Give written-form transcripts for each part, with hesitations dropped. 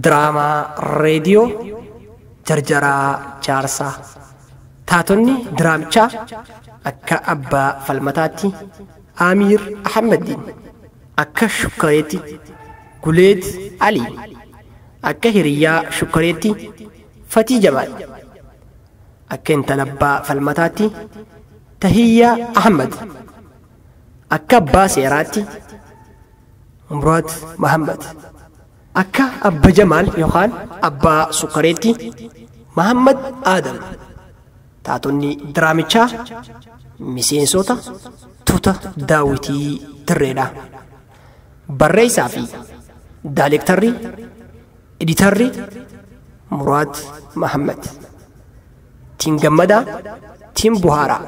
Diraamaa reediyoo Jarjaraa Jaarsaa. Taatonni diraamichaa akka Abbaa Falmataatti Amiir Ahmadiin, akka Shukkareetti Guleet Ali, akka Hiriyaa Shukkareetti Fatii Jamaal, akka Intala Abbaa Falmataatti Tahiyyaa Ahmad, akka Abbaa Seeraatti Muraad Mahammad, akka Abba Jamaal yookaan Abbaa Sukkareetti Mahammad Aadam. Taatonni diraamichaa miseensota tuuta daawwitii dirreedha. Barreessaa fi daayirektarri editarri Muraad Mahammad. Tiin Gammadaa, Tiin Buhaaraa.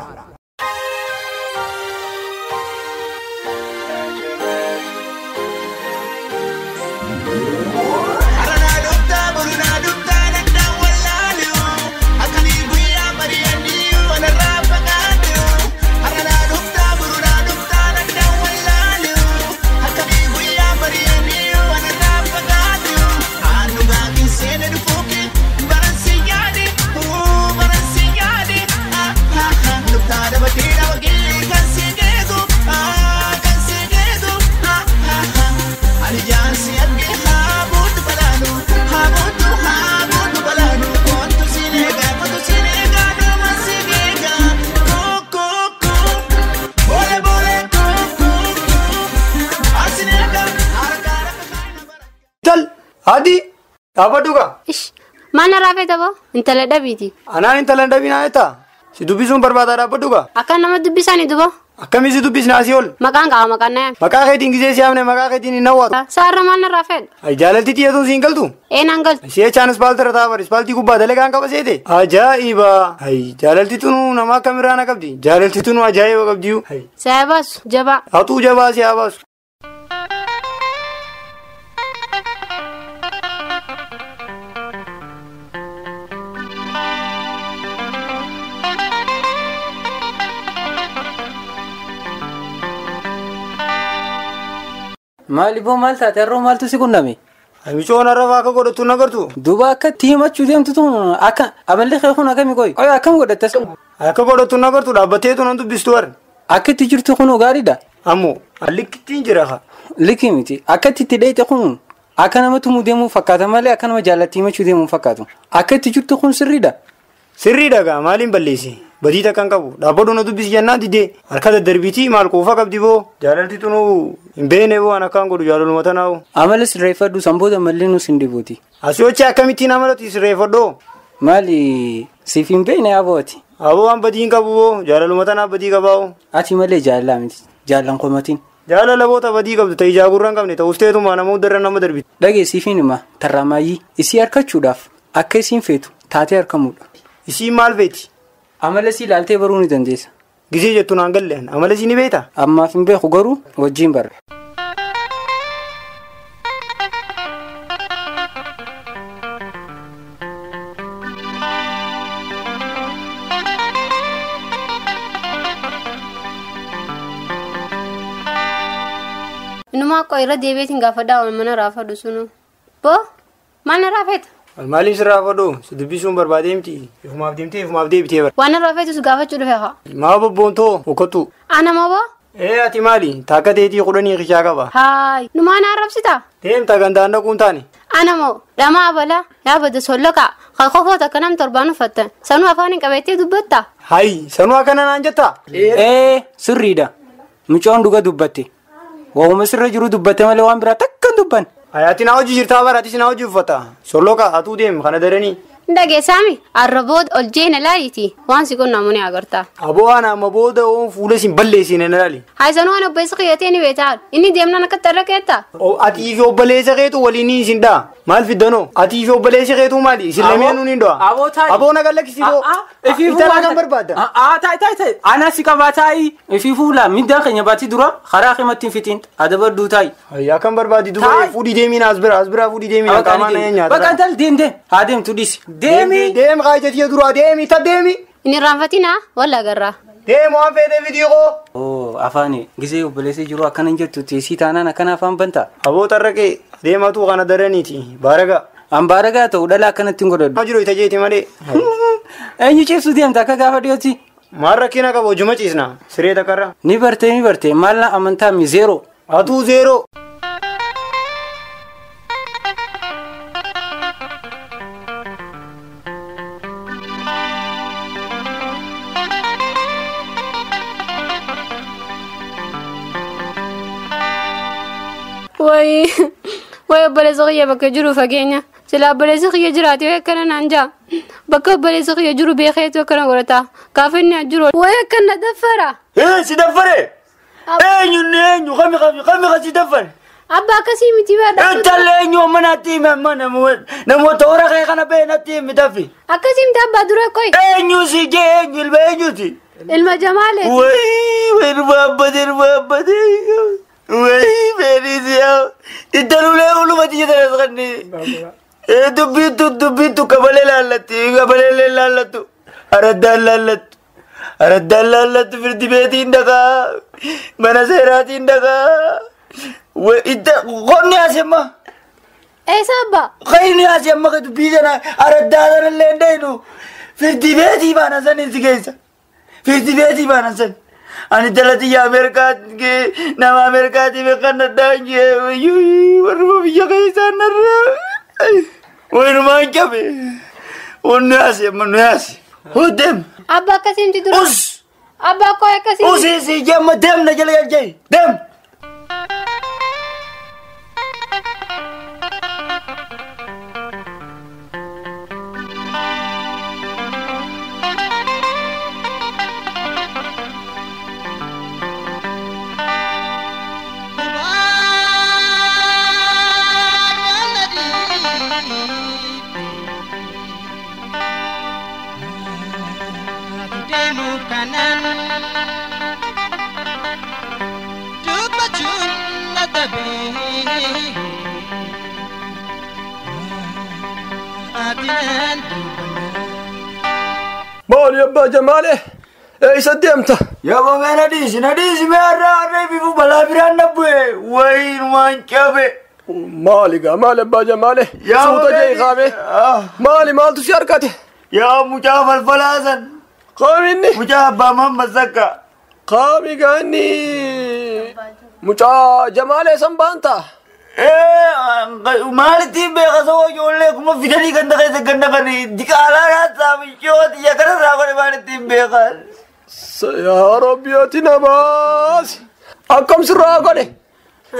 Adi, dhaabbadhu gaa. Ish, maal narraa feeta boo? Intala dhabiiti. Anaan intala dhabinaa jettaa? Si dubbisuun barbaadaa dhaabbadhu gaa. Akka nama dubbisani duba. Akkamii si dubbisnaa asii ol? Maqaan qaba maqaan na yaami. Maqaa keetiin gisee si yaamne maqaa keetiin hin hawwaatu. Saarra maal narraa feedha? Ay jaalalti xiyyeetuun siin galtu? Ee naan galtu. Si jechaan ispaaltii irra taa'aa bari ispaaltii gubbaa dalagaan qaba seete? Ajaa'iba! Ay jaalalti tunuu nama akkamirraa na qabdi? Jaalalti tunuu ajaa'iba qabdiyu. Si haa baasu jabaa. Hatuu jabaa si haa baasu. Maali boo maal taate har'oo maaltu si qunname? Micoon har'a akka godhattu na gartu. Duuba akka itti himachuu deemtu tun akka amalli kee kun akkami qoyi? Qoyi akkam godhattes? Akka godhattu na gartu dhaabbatteetu nan dubbistu warri. Akka itti jirtu kun gaariidha. Ammoo likkitti jira haa. Likki miti akka itti itti dheeyte kun akka nama tumuu deemuu fakkaata malee akka nama jaallatti himachuu deemuu fakkaatu. Akka itti jirtu kun sirriidha. Sirriidha gaa maaliin balleessi? Badii takka hin qabu. Dhaabbadhu na dubbisi jennaan didee harka daddarbiitii maal quufa qabdi boo. Jaalalti tunuu hin beekne boo an akkaan godhu jaalaluma tanaa'u. Amala sirreeffadhu sanboota mallee nus hin dhibuuti. Asii hojii akkamittiin amalatu sirreeffadhoo? Maali siif hin beekne abooti. Aboo waan badii hin qabu boo jaalaluma tanaaf badii qabaa'u. Ati malee jaalalaa miti jaalan komatiin. Jaalala boota badii qabdu ta'e ijaa gurra hin qabne ta'us teetuma nama hundarra nama darbiti. Dhageessiifiin hima tarraamaayyii isii harkachuudhaaf akka isiin feetu taatee harkamuudha. Isiin maal feeti? Amala sii ilaaltee baruu ni dandeessa. Gisee jettu naan galle amala sii ni beektaa? Ammaaf hin beeku garuu wajjin barra. Inuma qoy irra deebiitiin gaafadhaa waan mana raafadhu sunu. Boo maal narraa feeta? Maaliif si raafadhu? Si dubbisuun barbaadee miti. Ifumaaf deemtee ifumaaf deebitee bara. Waan narraa feetu si gaafachuu dhufe haa. Maa bobboontoo okkottu. Ana moo boo? Ee ati maali? Taakka teetii kudhanii qishaa qaba. Haay numaa na arrabsitaa? Deemta gandaan dhaquun taane. Ana moo dhamaa balaa yaa bada solloqaa kan kofoota akka nam torbaan uffattan sanuu afaan hin qabeettee dubbattaa? Hayi sanuu akkana naan jettaa? Ee sirriidha. Mucoon dhuga dubbatte. Waa'uma sirra jiru dubbatte malee waan biraa takka hin dubbanne. Ati na hojii jirtaa bara atis na hojii uffata. Solloqa atuu deemi kana daranii. Dhageessaami arra booda ol jeena laaliiti waan si qunnamu ni agarta. Aboo ana amma booda oon fuula sin balleessine na laali. Hayi sanuu waan obboleessa kiyyatee ni beektaa inni deemnaan akka xarra keetta. Atii fi obboleessa keetu waliin ni isin dhaa. Maal fiddanoo? Atii fi obboleessi keetu maali? Isin lameenuu ni dhaa. Aboo taa'i. Aboo na gallakkisiisoo. Intala kan barbaadda. Taa'i taa'i taa'i. Ana si qabaa taa'i. Ifii fuula miidhaan keenya baatii dura karaa keematti hin fixiin adabaduu taa'i. Ayyaa kan barbaadi dura fuudhii deemiin as bira as bira fuudhii deemiin qaamaan na nyaata. Bakka intal deem deem haa deemtu dhiisi. Deemi. Deem qaajatiyya dura deemi ta deemi. Inni irraanfatinaa walla agarraa. Deem waan feete fidiiqoo. Oo afaani gisee obboleessi jiru akkana hin jettu teessii taanaan akkana afaan bantaa. Aboo tarraqee deematu kana daraniiti baaraga. Ambaaragaa ta'u dhala akkanatti hin godhadhu. Ma jiru ita jeeti malee. Eenyu ciibsu deemta akka gaafa dhiyooti? Maal rakkina qaba hojuma ciisna siree takkarra. Ni bartee ni bartee maal na amantaa mi zeeroo. Atuu zeeroo. Wayi wayi obboleessa kiyya bakka jiru fageenya. Sila obboleessi kiyya jiraate wayi akkana naan jaa. Bakka obboleessi kiyya jiru beekeetu akkana godhata. Gaafa inni jiru wayi akkana daffara. Ee si daffare. Eenyu eenyu kami kami kami si daffare. Abbaa akkasii miti baadha. Intalli eenyu amma natti hime amma namoota hora kee kana bee natti himi daffi. Akkasii miti abbaa dura qoy. Eenyu si jee eenyu ilma eenyuti. Ilma Jamaaleeti. Wayi wayi dhufaabbate dhufaabbate. Wayi beelisiyaa. Intalulee ulumatti jedhan kanni. Dubbiitu dubbiitu kabalee laallatti kabalee laallattu araddaan laallattu araddaan laallattu firdi beetiin dhaqaa mana seeraatiin dhaqaa. Qonni asemma. Eessa abbaa? Qayni asemma ka dubbii sana araddaa sanallee hin dhaynu firdi beetii baana san si keessa firdi beetii baana san. Ani dalati Ameerikaa nama Ameerikaatii beekan addaan jee warra biyya keessaa narra. Wayinumaan cabe. Wanni asi amma nu yaasi. Hoo deem. Abbaa akkasii miti dura. Us. Abbaa koo akkasii. Us si jemma deem na jala jala deem. Maali abbaa Jamaalee? Eessa deemta? Yaa mee na dhiisi na dhiisi mee har'a har'a bifu balaa biraan na bu'e wayinumaan cabe. Maali gaa maali abbaa Jamaalee? Suuta jee qaame. Maali maaltu si harkate? Yaa mucaa falfalaa san. Qaami inni? Mucaa abbaa Mahammed Sakka. Qaami gaa inni mucaa Jamaalee san baanta? Maalitti beeka soo ijoollee kuma fidanii ganda keessa ganda kan diqaalaa naasaa bishooti yakana irraa godhe maalitti beekan. Yaa Rabbi ati na baasi. Akkam sirraa godhe?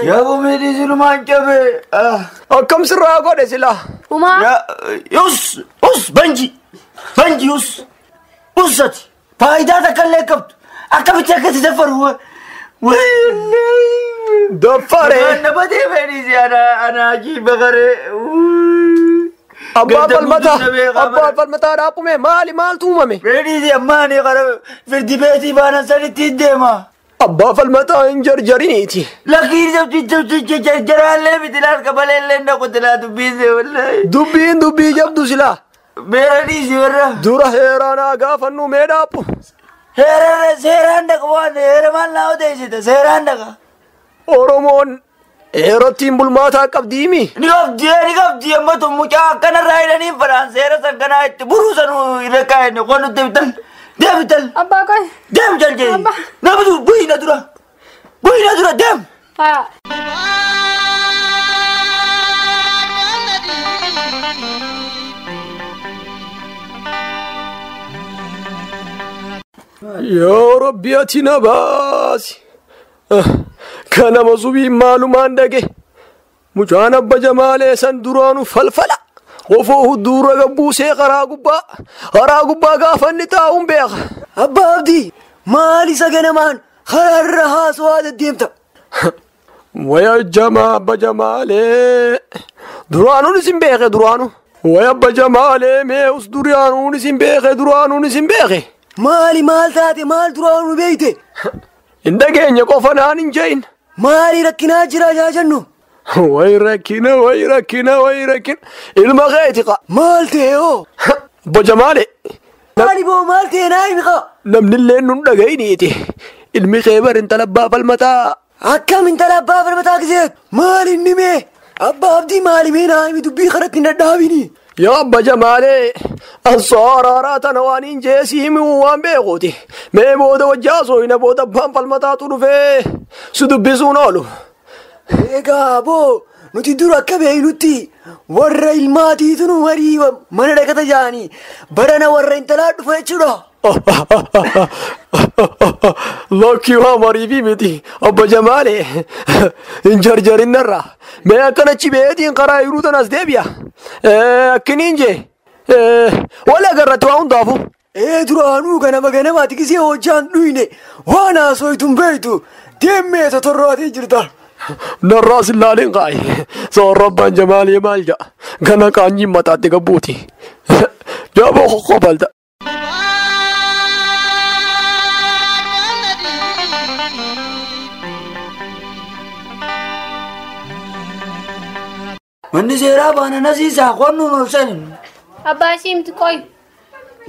Yaa bomeedii silumaan cabe. Akkam sirraa godhe silaa? Umaa. Us us banji banji us usati faayidaa takka illee qabdu akkamitti akkasi daffaru. Daffare. Nabatee fedhiisi ana ajiiba qaree. Abbaa falmataa abbaa falmataa dhaaphume maali maaltu uumame? Fedhiisi ammaani qara firdi beetii baanan sanitti deema. Abbaa falmataa hin jarjariniiti. Lakkii jarjaraallee miti laal qabaleellee dhaqu tilaa dubbiise wallaahi. Dubbiin dubbii jabdu silaa. Meera dhiisi warra. Dura heeraanaa gaafannu mee dhaaphu. Heeraan seeraan dhaqa waan heera maal naa odeessite seeraan dhaqa. Oromoon heerattiin bulmaataa qabdiimi. Ni qabdi ni qabdi amma tun mucaa akkanarraa hidhanii fadhaan seera san kanaa itti buruu sanuu irra kaa'enne qonnu deebital deebital. Abbaa qoy. Deem jalje. Namni bu'ii na dura bu'ii na dura deem. Haa. Yaa Rabbi ati na baasi. Kanama subii maalumaan dhage. Mucaan abba Jamaalee san duraanu falfala. Ofoo hudduura gabbuusee karaa gubbaa. Karaa gubbaa gaafa inni taa'uun beeka. Abbaa Abdii maal isa ganamaan karaarra haasawaa deddeemta? Waya jamaa abba Jamaalee. Duraanuun isin beeke duraanu. Waya abba Jamaalee mee us duraanuun isin beeke duraanuun isin beeke. Maali maal taate maal duraanuu beeyte? Hin dhageenye qofa naan hin jehin. Maali rakkinaa jira yaa jennu? Wayi rakkina wayi rakkina wayi rakkina ilma keeti qa. Maal ta'e hoo? Abba Jamaalee. Maali boo maal ta'e naa himi qa? Namni illee nun dhagayiniiti. Ilmi kee bar intala abbaa falmataa. Akkam intala abbaa falmataa giseet? Maal inni mee? Abbaa Abdii maali mee naa himi dubbii kanatti hin dhadhaabini. Yaa abba Jamaalee ansooraaraa tana waan hin jeesii himuu waan beekuuti. Mee booda wajjaa sooyina booda abbaan falmataatu dhufee si dubbisuun oolu. Egaa boo nuti dura akka beeknutti warra ilmaatiitu nu marii mana dhaqata jaanii barana warra intalaa dhufa jechuudha. Lakkii waa mariifii miti abba Jamaalee hin jarjarinnarra. Mee akkanachi beetiin karaa hiruu tanas deebi'a. Akkiniin jee wal agarratti waa hundaafu. Ee duraanuu ganama ganamaati gisee hojjaan dhuyne waan haasooytuun beektu deemmee totorraatee jirta. Narraa sillaaleen kaa'i. Soorra abbaan Jamaalee maal ja'a? Gana qaanyiin mataatti gabbuuti. Jaboo qoqqobalta. Manni seeraa baana nasiisaa qonnuun ol seenu. Abbaa ishii miti qoy.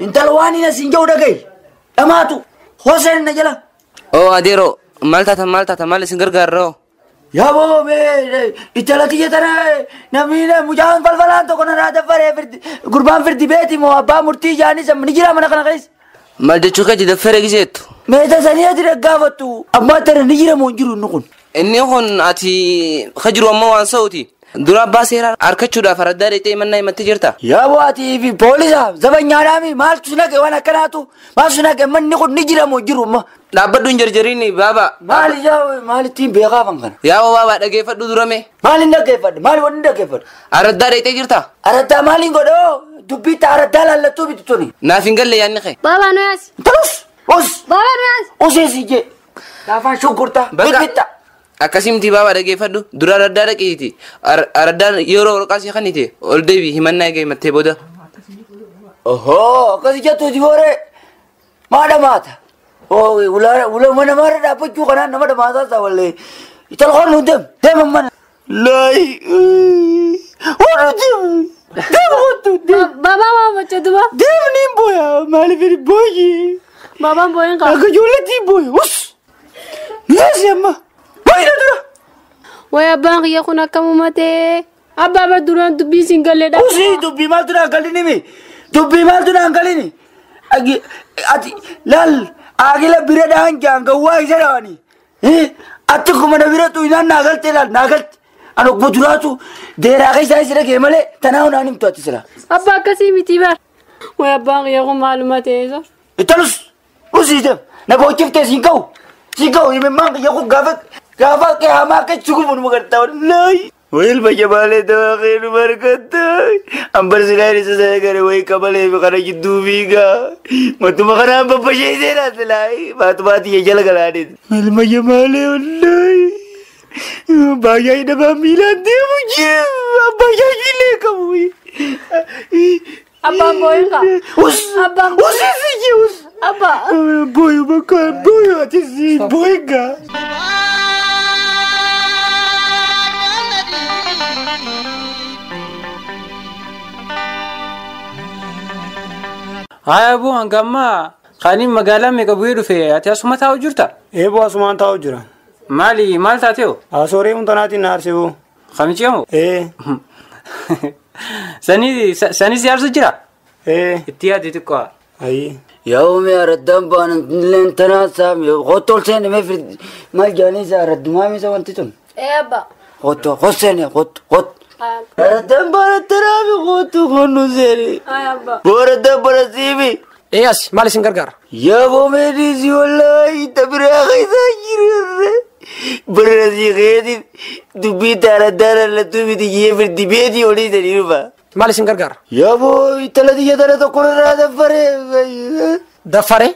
Intala waan hin asiin jiru dhaga'i. Dhamaatu hoseen na jala. Oo adeeroo maal taatan maal taatan maal isin gargaarroo? Yaa boo mee intala kiyya tana namni mucaan falfalaan tokko narraa daffaree firdi gurbaan firdi beeti moo abbaa murtii jaanis ni jira mana kana keessa. Maal jechuu keeti daffaree giseettu? Meeta sanii ati dhaggaafatu ammaa tana ni jira moo hin jiru inni kun? Inni kun ati ka jiru ammoo waan sa'uti. Dura abbaa seeraa harkachuudhaaf araddaa dheexee mannaa himattee jirta. Yaa boo ati fi poolisa zabanyaadhaami maaltu si naqe waan akkanaatu maaltu si naqe manni kun ni jira moo hin jiru amma? Dhaabbadhu hin jarjariin baaba. Maali yaa maali ittiin beekaafan kana? Yaa boo baaba dhageeffadhu durame. Maaliin dhaggeeffadhu maali wanni dhaggeeffadhu? Araddaa dheexee jirta. Araddaa maaliin godhoo dubbiitti araddaa laallattuu bitu tuni. Naaf hin galle yaadni kee. Baabaa nu yaasi. Intalus us Baabaa nu yaasi. usee si jee. Laafaan shunkurtaa Bakka- bitbitta. Akkasii miti baaba dhageeffadhu dura araddaa dhaqiiti. Araddaan yeroo waraqaa si kanite ol deebi himannaa eega himattee booda. Ohoo akkasi jettuuti booree maa dhamaata? Oo ula ula mana maara dhaabbachuu kanaan nama dhamaataa ta'a wallee. Intala qoon deem deem mana. Laayi horu deem deem kottu deem. Baabaa waan bocha duba. Deem niin booya maaliif hin booyi? Baabaan booyin qaba. Akka ijoolleetti hin booyi us. Niyaasi amma booyi na dura. Way abbaan kiyya kun akkam uumatee. Abbaa bar duraan dubbii siin galleedha. Usii dubbii maaltu naan galini mi? Dubbii maaltu naan galini? Ati laal agila bira dhaan jaan gawwaa isa dhaani. Ati kuma na bira tuinaan naa galte laal naa galte. Ani obbo duraatu deeraa keessa isa dhagee malee tanaa naan himtu ati sila. Abbaa akkasii miti bar. Way abbaan kiyya kun maaluma ta'e isa. Intalus usii deem na boochiftee siin ka'u siin ka'u himimmaan kiyya kun gaafa gaafa qiyaamaa akka chugumu nu magartaa wallaahi. Wayil bajabaalee tawaaqee nu margatta. Ambar silaan isa sana gara wayi qabalee fi kana jidduu fiigaa. Matuma kanaan babbasheesee naa silaayi. Maatumaati ija jala galaanis. Ilma jamaalee wallaahi. Baay'ee namaa miilaan deemu jira. Abbaa illee qabu. Abbaan booyin qaba. Us. Abbaan Us si jee us. Abbaa. Booyu bakka booyu ati si booyingaa. Haa boo hanga ammaa qaaniin magaalaa meeqa bu'ee dhufe ati asuma taa'u jirta? Eeboo asumaan taa'u jira. Maali maal taatee hoo? Asooree hundanaatiin na aarse boo. Kamichi moo? Ee. Sanii sanii si aarsu jira? Ee. Itti yaadi xiqqoo. Ayi. Yaa araddaan baanan illeen tanaa saami qottol seene mee firdi maal jaanii isa araddumaa misa wanti tun Ee abbaa. qotto qot seene qot qot araddaan baanan tanaami qottu qonnu seene Ay abbaa. booraddaan baana siimi Ee as maal isin gargaara? yaa boomeediisi wallaahi tabiraa keessaa jirre barra sii keetiin dubbii taaraddaan allattuu miti jee firdi beetii olii sanii dhufa. Maal isin gargaara? Yaa boo intala xiyya tana tokko irraa daffaree. Daffaree?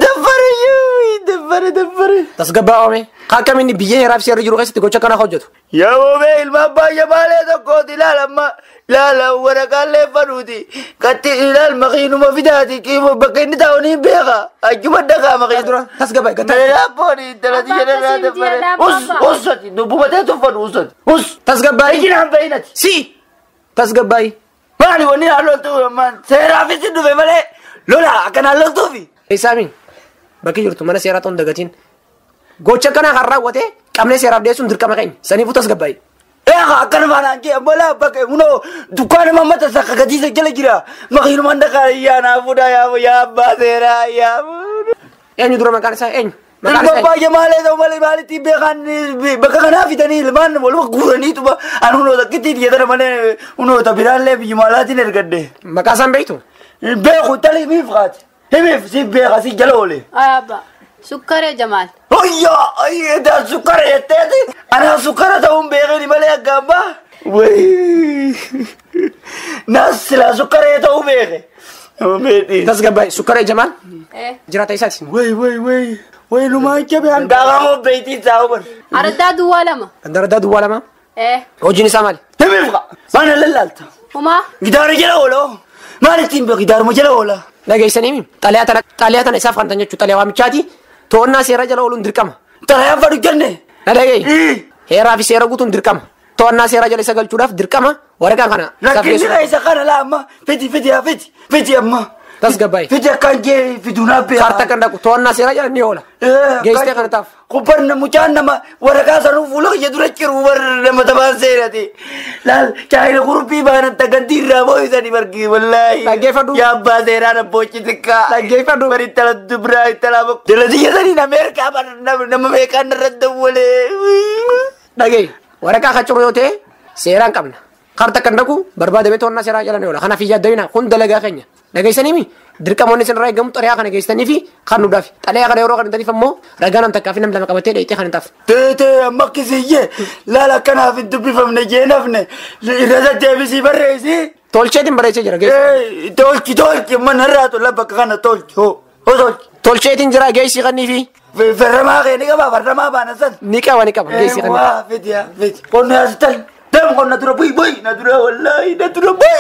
Daffare yoo daffare daffare. Tasgabbaa'ame. Akkamiin biyya heeraaf seerri jiru keessatti gocha kana hojjetu? Yaa boobee ilmaan baay'ee maalee tokkooti ilaal amma ilaal waraqaan leeffanuuti katti ilaal makiinuma fidaati qiimo bakka inni taa'u ni beeka achuma dhagaa makiin Dura tasgabbaa'e gataa. Meeraa booni intala xiyya irraa daffare us usati dubbumatee tuffatu usati us. Tasgabbaa'e. Ijinaan bahinati. Si tasgabbaa'e. Maali wanni naan loltuu ammaan seeraafis hin dhufe malee lola akkanaan loltuufi. Isaamiin bakki jirtu mana seeraa ta'uun dagatiin gocha kana kan raawwate qabnee seeraaf dhiyeessuun dirqama keenya saniifuu tasgabbaa'e. Eega akkana faanaan jee ammalaa bakka hunoo dukkaana mammata sakka gadiisa jala jira. Makiinumaan dhagaa yaa naa fuudhaa yaa yaa abbaa seeraa yaa. Eenyu dura maqaan isaa eenyu? Maqaan Ilma isaa abbaa jamaalee ta'u malee maalitti beekan bakka kanaa fidanii ilmaan waluma guuraniituma ani hunoo takkitti dhiyeetana malee hunoo biraallee biyyuma alaatiin ergadde. Maqaa isaan beektu? Beeku tali himiif qaati. Himiif si beeka si jala oole. Ay abbaa. Sukkaree Jamaal. Oyyaa ayyaa sukkara jetteeti. Ana sukkara ta'uun beekani malee akka abbaa. Wayii. Naas silaa sukkara ta'uu beeke. Meetii. Tasgabbaa'e Sukkaree Jamaal Eh. jiraata isaati. Wayi wayi wayi. Wayi numaan jabe hanqaaqa moo beektii isaa huban. Araddaa duwwaa 2. Araddaa duwwaa 2. Eh. Hojiin isaa maali? Himiif qa. Maana lallaalta. Humaa. Gidaara jala oola. Maal ittiin beeku gidaaruma jala oola. Dhageessanii mi? Xalayaa tana isaaf kan jechuudha. Xalayaa waamichaati. To'annaa seera jala ooluun dirqama. Xalayaan fadhu jenne. Na dhaga'i. Heeraa fi seera guutuun dirqama. To'annaa seera jala isa galchuudhaaf dirqama waraqaa kana. Isaaf Rakkinni geessuudha. isa kana laa amma fiti fiti haa fiti fiti amma. Tasgabbaa'e. Fiti akkaan jee fiduunaa beekaa. Kaartaa kan dhaqu to'annaa seera jala ni oola. Geessitee kana taaf. Kubban mucaan nama waraqaa sanuu fuula kiyya dura jiru warra nama tabaan seenati. Laal chaayina kurbii baanan tagantii irraa boo'isanii bargii wallaahi. Dhaggeeffadhu. Yaa abbaa seeraa na boochi xiqqaa. Dhaggeeffadhu. Bari intala dubraa intala Jala xiyya saniin Ameerikaa nama meeqaan irra dawwalee. Dhaga'i. Waraqaa kan ciru yoo ta'e seeraan qabna. Kaartaa kan dhaqu barbaadamee to'annaa seeraa jala ni oola. Kanaaf hin yaaddawina kun dalagaa keenya. Dhageessanii mi? Dirqamoonni isin irraa eegamu xalayaa kana geessitanii fi kan nuudhaaf. Xalayaa kana yeroo kan ammoo ragaa nam takkaa fi nam lama qabatee dheeyitee kan hin taaf. Teetee amma akkasiyyee laal akkanaaf hin dubbifamne jeenafne irra deddeebisii barreessi. Tolcheetiin barreessee jira geessi. Tolchi tolchi mana irraa tola bakka kana tolchi hoo hoo tolchi. Tolcheetiin jira geessii kannii fi. Ferramaa kee ni qaba ferramaa baana san. Ni qaba ni qaba geessii kannii. Waa fiti yaa fiti. Qonna yaasitan deem qonna dura bu'i bu'i na dura wallaahi na dura bu'i.